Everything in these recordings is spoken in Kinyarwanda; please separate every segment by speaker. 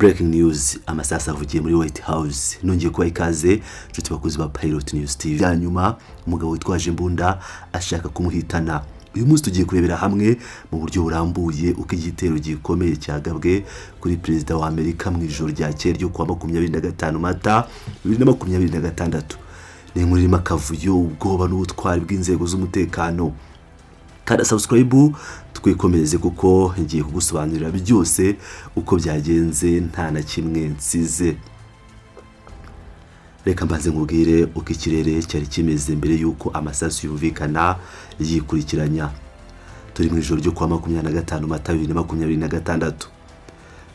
Speaker 1: Breaking news: amasasu avugiye muri White House. Nongeye kubaha ikaze, inshuti bakunzi ba Pilot News TV. Ya nyuma, umugabo witwaje imbunda ashaka kumuhitana. Uyu munsi tugiye kurebera hamwe mu buryo burambuye uko igitero gikomeye cyagabwe kuri perezida wa Amerika mu ijoro ryakeye ryo kuwa 25 Mata 2026. Ni inkuru irimo akavuyo, ubwoba n'ubutwari bw'inzego z'umutekano. Kanda subscribe twikomereze, kuko ngiye kugusobanurira byose uko byagenze, nta na kimwe nsize. Reka mbanze nkubwire uko ikirere cyari kimeze mbere y'uko amasasu yumvikana yikurikiranya. Turi mu ijoro ryo kuwa 25 Mata 2026.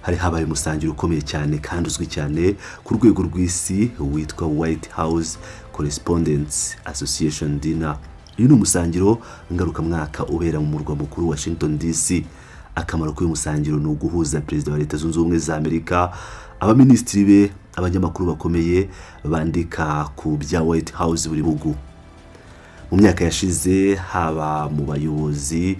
Speaker 1: Hari habaye umusangiro ukomeye cyane kandi uzwi cyane ku rwego rw'isi witwa White House Correspondents Association Dinner. Uyu ni umusangiro ngarukamwaka ubera mu murwa mukuru Washington DC. Akamaro k'uyu musangiro ni uguhuza perezida wa Leta Zunze Ubumwe za Amerika, abaminisitiri be, abanyamakuru bakomeye bandika ku bya White House buri bihugu. Mu myaka yashize, haba mu bayobozi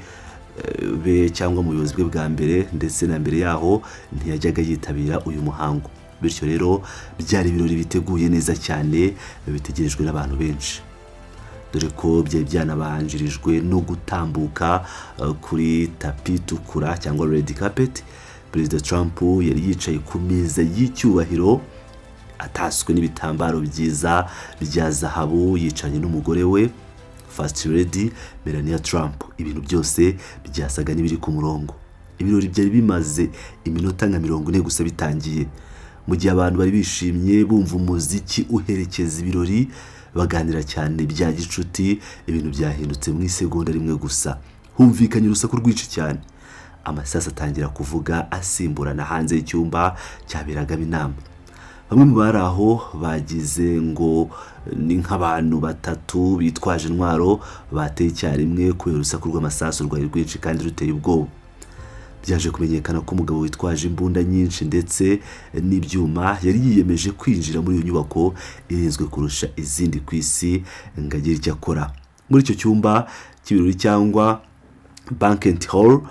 Speaker 1: be cyangwa mu buyobozi bwe bwa mbere ndetse na mbere yaho, ntiyajyaga yitabira uyu muhango. Bityo rero byari ibirori biteguye neza cyane, bitegerejwe n'abantu benshi, dore ko byari byanabanjirijwe no gutambuka kuri tapi itukura cyangwa red carpet. Perezida Trump yari yicaye ku meza y'icyubahiro atatswe n'ibitambaro byiza bya zahabu, yicaranye n'umugore we First Lady Melania Trump. Ibintu byose byasaga n'ibiri ku murongo. Ibirori byari bimaze iminota nka 40 gusa bitangiye. Mu gihe abantu bari bishimye, bumva umuziki uherekeza ibirori, baganira cyane bya gicuti, ibintu byahindutse mu isegonda rimwe gusa. Humvikanye urusaku rwinshi cyane, amasasu atangira kuvuga asimburana hanze y'icyumba cyaberagamo inama. Bamwe mu bari aho bagize ngo ni nk'abantu batatu bitwaje intwaro bateye icyarimwe, kubera urusaku rw'amasasu rwari rwinshi kandi ruteye ubwoba. Byaje kumenyekana ko umugabo witwaje imbunda nyinshi ndetse n'ibyuma yari yiyemeje kwinjira muri iyo nyubako irinzwe kurusha izindi ku isi ngo agire icyo akora. Muri icyo cyumba cy'ibirori cyangwa banquet hall,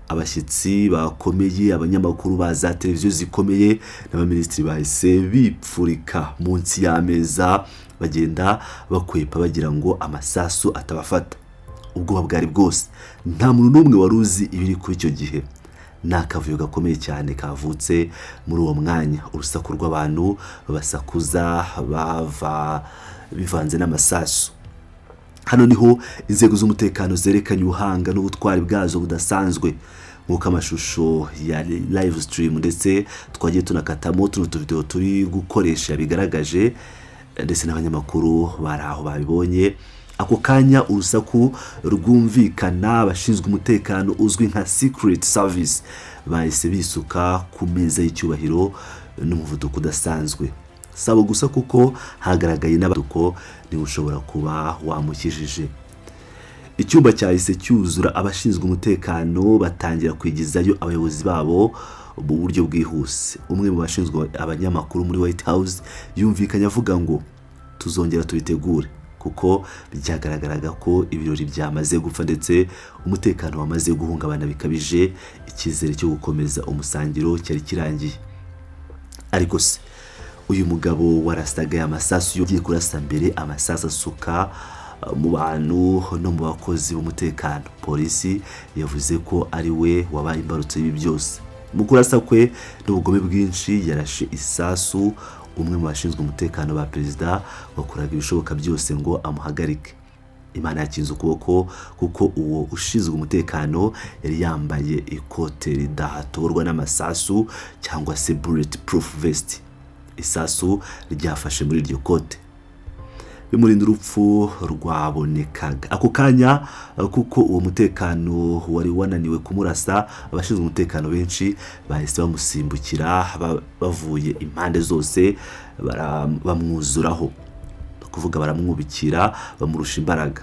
Speaker 1: abashyitsi bakomeye, abanyamakuru ba za televiziyo zikomeye n'abaminisitiri bahise bipfurika munsi y'ameza, bagenda bakwepa bagira ngo amasasu atabafata. Ubwoba bwari bwose, nta muntu n'umwe wari uzi ibiri kuri icyo gihe. Ni akavuyo gakomeye cyane kavutse muri uwo mwanya, urusaku rw'abantu basakuza bava bivanze n'amasasu. Hano niho inzego z'umutekano zerekanye ubuhanga n'ubutwari bwazo budasanzwe, nk'uko amashusho ya live stream ndetse twagiye tunakatamo tuno tuvidewo turi gukoresha bigaragaje, ndetse n'abanyamakuru bari aho babibonye. Ako kanya urusaku rwumvikana, abashinzwe umutekano uzwi nka Secret Service bahise bisuka ku meza y'icyubahiro n'umuvuduko udasanzwe. Sabo gusa, kuko hagaragaye n'abaduko niba ushobora kuba wamukijije. Icyumba cyahise cyuzura abashinzwe umutekano, batangira kwigizayo abayobozi babo mu buryo bwihuse. Umwe mu bashinzwe abanyamakuru muri White House yumvikanye avuga ngo "Tuzongera tubitegure", kuko byagaragaraga ko ibirori byamaze gupfa ndetse umutekano wamaze guhungabana bikabije. Icyizere cyo gukomeza umusangiro cyari kirangiye. Ariko se uyu mugabo warasaga aya masasu ugiye kurasa mbere, amasasu asuka mu bantu no mu bakozi b'umutekano? Polisi yavuze ko ari we wabaye imbarutso y'ibi byose. Mu kurasa kwe n'ubugome bwinshi, yarashe isasu umwe mu bashinzwe umutekano ba perezida wakoraga ibishoboka byose ngo amuhagarike. Imana yakinze ukuboko, kuko uwo ushinzwe umutekano yari yambaye ikote ridahatoborwa n'amasasu cyangwa se bullet proof vest. Isasu ryafashe muri iryo kote, bimurinda urupfu rwabonekaga ako kanya, kuko uwo mutekano wari wananiwe kumurasa. Abashinzwe umutekano benshi bahise bamusimbukira bavuye impande zose, bamwuzuraho, kuvuga baramwubikira, bamurusha imbaraga,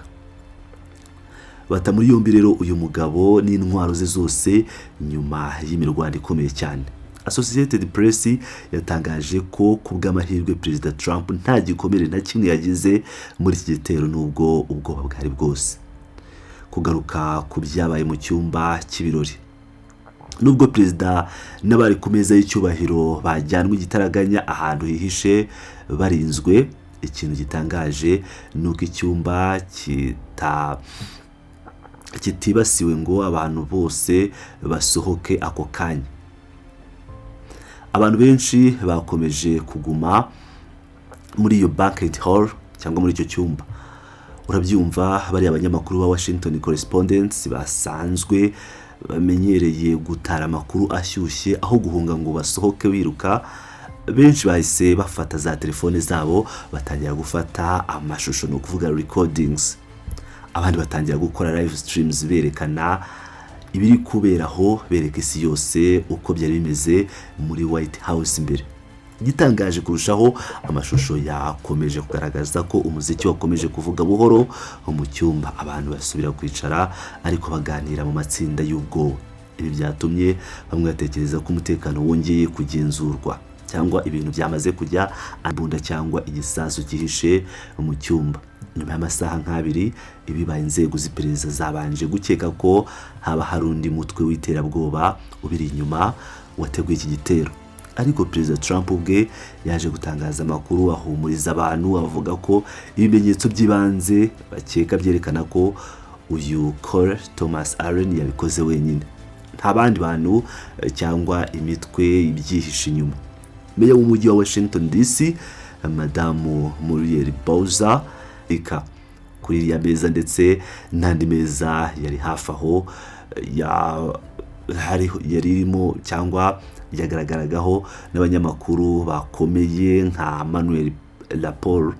Speaker 1: bata muri yombi rero uyu mugabo n'intwaro ze zose nyuma y'imirwano ikomeye cyane. Associated Press yatangaje ko ku bw'amahirwe Perezida Trump nta gikomere na kimwe yagize muri iki gitero, nubwo ubwoba bwari bwose. Kugaruka ku byabaye mu cyumba cy'ibirori. Nubwo perezida n'abari ku meza y'icyubahiro bajyanwe igitaraganya ahantu hihishe barinzwe, ikintu gitangaje ni uko icyumba kitibasiwe ngo abantu bose basohoke ako kanya. Abantu benshi bakomeje kuguma muri iyo banquet hall cyangwa muri icyo cyumba. Urabyumva, bariya abanyamakuru ba Washington Correspondents basanzwe bamenyereye gutara amakuru ashyushye, aho guhunga ngo basohoke biruka, benshi bahise bafata za telefone zabo batangira gufata amashusho, ni ukuvuga recordings. Abandi batangira gukora live streams berekana ibiri kubera aho, bereka isi yose uko byari bimeze muri White House imbere. Igitangaje kurushaho, amashusho yakomeje kugaragaza ko umuziki wakomeje kuvuga buhoro mu cyumba, abantu basubira kwicara ariko baganira mu matsinda y'ubwoba. Ibi byatumye bamwe batekereza ko umutekano wongeye kugenzurwa cyangwa ibintu byamaze kujya imbunda cyangwa igisasu cyihishe mu cyumba. Nyuma y'amasaha nk'abiri ibibaye, inzego z'iperereza zabanje gukeka ko haba hari undi mutwe w'iterabwoba ubiri inyuma wateguye iki gitero, ariko Perezida Trump ubwe yaje gutangaza amakuru ahumuriza abantu, avuga ko ibimenyetso by'ibanze bakeka byerekana ko uyu Cole Thomas Allen yabikoze wenyine, nta bandi bantu cyangwa imitwe ibyihishe inyuma. Meya w'umujyi wa Washington DC, Madamu Muriel Bowser, ika kuri iriya meza ndetse n'andi meza yari hafi aho yari irimo cyangwa yagaragaragaho n'abanyamakuru bakomeye nka Manuel Raporo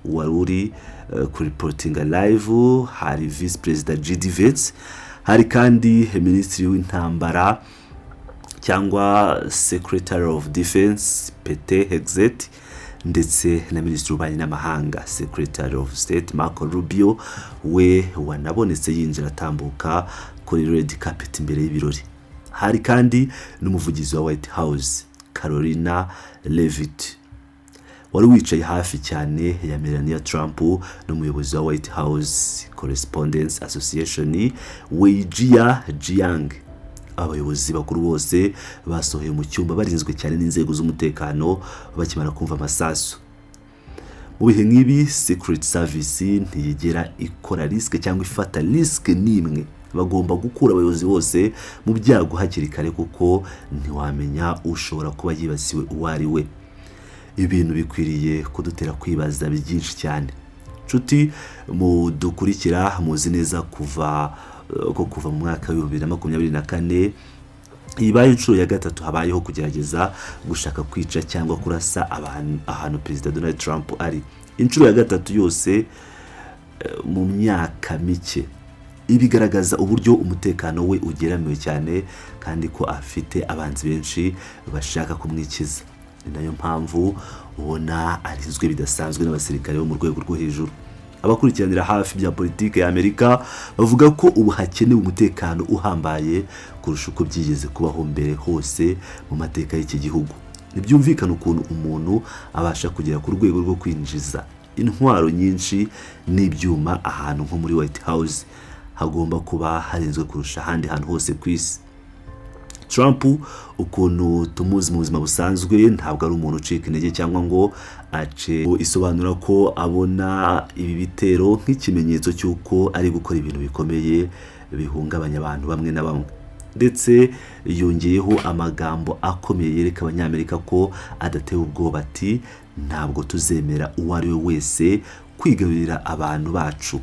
Speaker 1: wari uri kuripotinga live, hari Visi Perezida JD Vance, hari kandi Minisitiri w'Intambara cyangwa Secretary of Defense Pete Hegseth, ndetse na Minisitiri w'Ububanyi n'Amahanga, Secretary of State Marco Rubio, we wanabonetse yinjira atambuka kuri red carpet imbere y'ibirori. Hari kandi n'umuvugizi wa White House, Karoline Leavitt, wari wicaye hafi cyane ya Melania Trump, n'umuyobozi wa White House Correspondents Association, Weijia Jiang. Abayobozi bakuru bose basohoye mu cyumba barinzwe cyane n'inzego z'umutekano bakimara kumva amasasu. Mu bihe nk'ibi, Secret Service ntiyigera ikora risk cyangwa ifata risk n'imwe. Bagomba gukura abayobozi bose mu byago hakiri kare, kuko ntiwamenya ushobora kuba yibasiwe uwo ari we. Ibintu bikwiriye kudutera kwibaza byinshi cyane. Nshuti mudukurikira, muzi neza ko kuva mu mwaka wa 2024 ibaye inshuro ya gatatu habayeho kugerageza gushaka kwica cyangwa kurasa abantu ahantu Perezida Donald Trump ari, inshuro ya gatatu yose mu myaka mike. Ibi bigaragaza uburyo umutekano we ugeramiwe cyane kandi ko afite abanzi benshi bashaka kumwikiza. Ni nayo mpamvu ubona arinzwe bidasanzwe n'abasirikare bo mu rwego rwo hejuru. Abakurikiranira hafi bya politiki ya Amerika bavuga ko ubu hakenewe umutekano uhambaye kurusha uko byigeze kubaho mbere hose mu mateka y'iki gihugu. Ntibyumvikana ukuntu umuntu abasha kugera ku rwego rwo kwinjiza intwaro nyinshi n'ibyuma ahantu nko muri White House, hagomba kuba harinzwe kurusha ahandi hantu hose ku isi. Trump ukuntu tumuzi mu buzima busanzwe, ntabwo ari umuntu ucika intege cyangwa ngo ace. Isobanura ko abona ibi bitero nk'ikimenyetso cy'uko ari gukora ibintu bikomeye bihungabanya abantu bamwe na bamwe, ndetse yongeyeho amagambo akomeye yereka Abanyamerika ko adatewe ubwoba, ati: "Ntabwo tuzemera uwo ari we wese kwigarurira abantu bacu."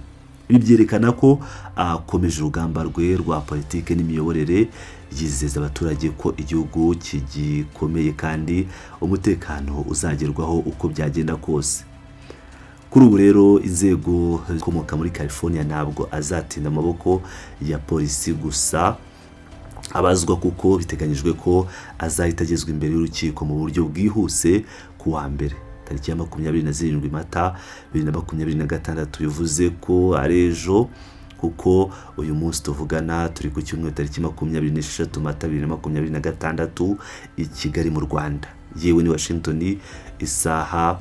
Speaker 1: Ibi byerekana ko akomeje urugamba rwe rwa politiki n'imiyoborere, yizeza abaturage ko igihugu kigikomeye kandi umutekano uzagerwaho uko byagenda kose. Kuri ubu rero, inzego zikomoka muri California, ntabwo azatinda amaboko ya polisi gusa abazwa, kuko biteganyijwe ko azahita agezwa imbere y'urukiko mu buryo bwihuse ku wa mbere, tariki ya 27 Mata 2026. Bivuze ko ari ejo, kuko uyu munsi tuvugana turi ku cyumweru tariki 26 Mata 2026 i Kigali mu Rwanda, yewe ni Washington isaha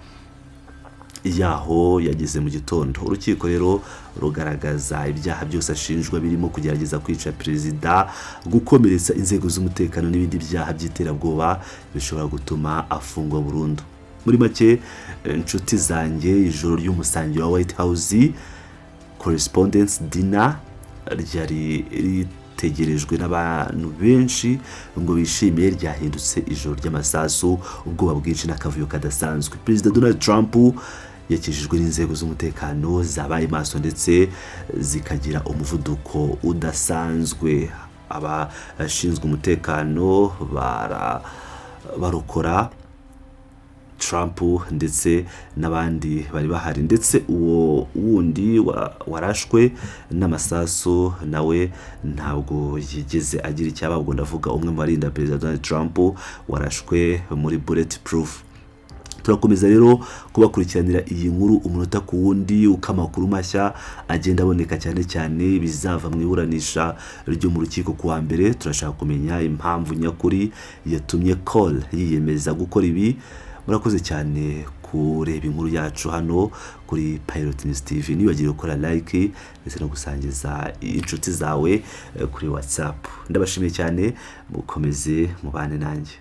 Speaker 1: Yaho yageze mu gitondo. Urukiko rero rugaragaza ibyaha byose ashinjwa, birimo kugerageza kwica perezida, gukomeretsa inzego z'umutekano n'ibindi byaha by'iterabwoba bishobora gutuma afungwa burundu. Muri make, inshuti zanjye, ijoro ry'umusangiro wa White House Correspondents' Dinner ryari ritegerejwe n'abantu benshi ngo bishimiye ryahindutse ijoro ry'amasasu, ubwoba bwinshi n'akavuyo kadasanzwe. Perezida Donald Trump yakijijwe n'inzego z'umutekano zabaye maso ndetse zikagira umuvuduko udasanzwe. Abashinzwe umutekano barokora Trump ndetse n'abandi bari bahari, ndetse uwo wundi warashwe n'amasasu nawe ntabwo yigeze agira icyaba. Ubwo ndavuga umwe mu barinda Perezida Donald Trump warashwe muri bullet proof. Turakomeza rero kubakurikiranira iyi nkuru umunota ku wundi, uko amakuru mashya agenda aboneka, cyane cyane bizava mu iburanisha ryo mu rukiko ku wa mbere. Turashaka kumenya impamvu nyakuri yatumye Cole yiyemeza gukora ibi. Murakoze cyane kureba inkuru yacu hano kuri Pilot News TV. Ntiwibagirwe gukora like ndetse no gusangiza inshuti zawe kuri WhatsApp. Ndabashimiye cyane, mukomeze mubane nanjye.